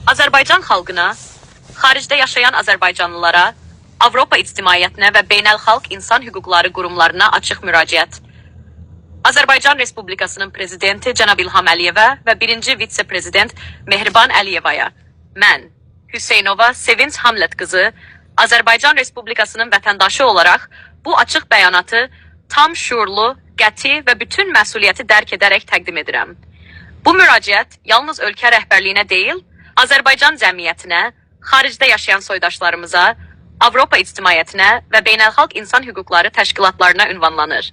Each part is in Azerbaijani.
Azərbaycan xalqına, xaricdə yaşayan azərbaycanlılara, Avropa ictimaiyyətinə və beynəlxalq insan hüquqları qurumlarına açıq müraciət. Azərbaycan Respublikasının prezidenti cənab İlham Əliyevə və birinci vitse-prezident Mehriban Əliyevaya mən, Hüseynova Sevinç Hamlet qızı, Azərbaycan Respublikasının vətəndaşı olaraq bu açıq bəyanatı tam şuurlu, qəti və bütün məsuliyyəti dərk edərək təqdim edirəm. Bu müraciət yalnız ölkə rəhbərliyinə deyil, Azərbaycan cəmiyyətinə, xaricdə yaşayan soydaşlarımıza, Avropa ictimaiyyətinə və beynəlxalq insan hüquqları təşkilatlarına ünvanlanır.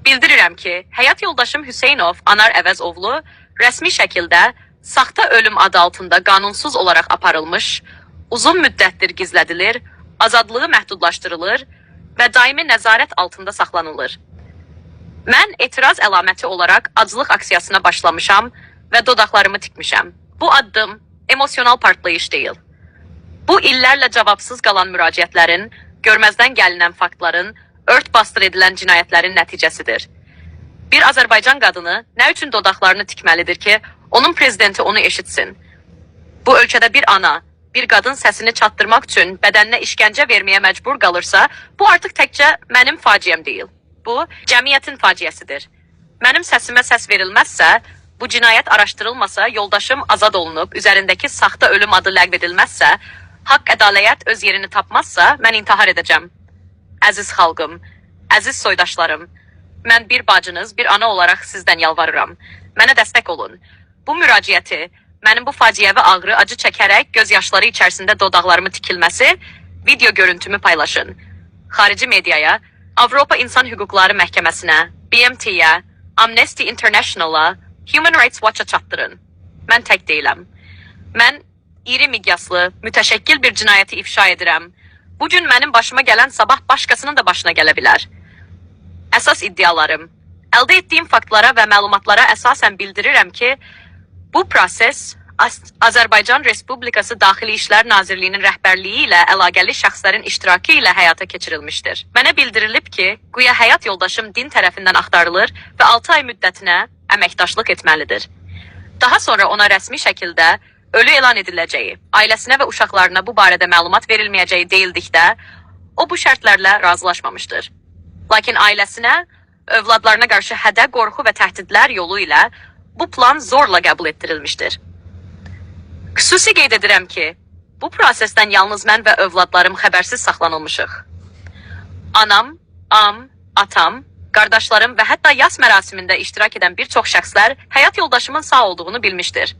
Bildirirəm ki, həyat yoldaşım Hüseynov Anar Əvəzovlu rəsmi şəkildə saxta ölüm adı altında qanunsuz olaraq aparılmış, uzun müddətdir gizlədilir, azadlığı məhdudlaşdırılır və daimi nəzarət altında saxlanılır. Mən etiraz əlaməti olaraq aclıq aksiyasına başlamışam və dodaqlarımı tikmişəm. Bu addım emosional partlayış deyil. Bu illərlə cavabsız qalan müraciətlərin, görməzdən gəlinən faktların, ört bastır edilən cinayətlərin nəticəsidir. Bir Azərbaycan qadını nə üçün dodaqlarını tikməlidir ki, onun prezidenti onu eşitsin? Bu ölkədə bir ana, bir qadın səsini çatdırmaq üçün bədəninə işgəncə verməyə məcbur qalırsa, bu artıq təkcə mənim faciəm deyil. Bu, cəmiyyətin faciəsidir. Mənim səsimə səs verilməzsə, bu cinayət araşdırılmasa, yoldaşım azad olunub, üzərindəki saxta ölüm adı ləğv edilməzsə, haqq ədalət öz yerini tapmazsa, mən intihar edəcəm. Əziz xalqım, əziz soydaşlarım, mən bir bacınız, bir ana olaraq sizdən yalvarıram. Mənə dəstək olun. Bu müraciəti, mənim bu faciəvi ağrı, acı çəkərək göz yaşları içərisində dodaqlarımı tikilməsi, video görüntümü paylaşın. Xarici mediaya, Avropa İnsan Hüquqları Məhkəməsinə, BMT-yə, Amnesty International-a, Human Rights Watch-a çatdırın. Mən tək deyiləm. Mən iri miqyaslı, mütəşəkkil bir cinayəti ifşa edirəm. Bu gün mənim başıma gələn sabah başqasının da başına gələ bilər. Əsas iddialarım. Əldə etdiyim faktlara və məlumatlara əsasən bildirirəm ki, bu proses Azərbaycan Respublikası Daxili İşlər Nazirliyinin rəhbərliyi ilə əlaqəli şəxslərin iştirakı ilə həyata keçirilmişdir. Mənə bildirilib ki, güya həyat yoldaşım din tərəfindən axtarılır və 6 ay müddətinə əməkdaşlıq etməlidir. Daha sonra ona rəsmi şəkildə ölü elan ediləcəyi, ailəsinə və uşaqlarına bu barədə məlumat verilməyəcəyi deyildikdə, o bu şərtlərlə razılaşmamışdır. Lakin ailəsinə, övladlarına qarşı hədə, qorxu və təhdidlər yolu ilə bu plan zorla qəbul etdirilmişdir. Xüsusi qeyd edirəm ki, bu prosesdən yalnız mən və övladlarım xəbərsiz saxlanılmışıq. Anam, atam, qardaşlarım və hətta yas mərasimində iştirak edən bir çox şəxslər həyat yoldaşımın sağ olduğunu bilmişdir.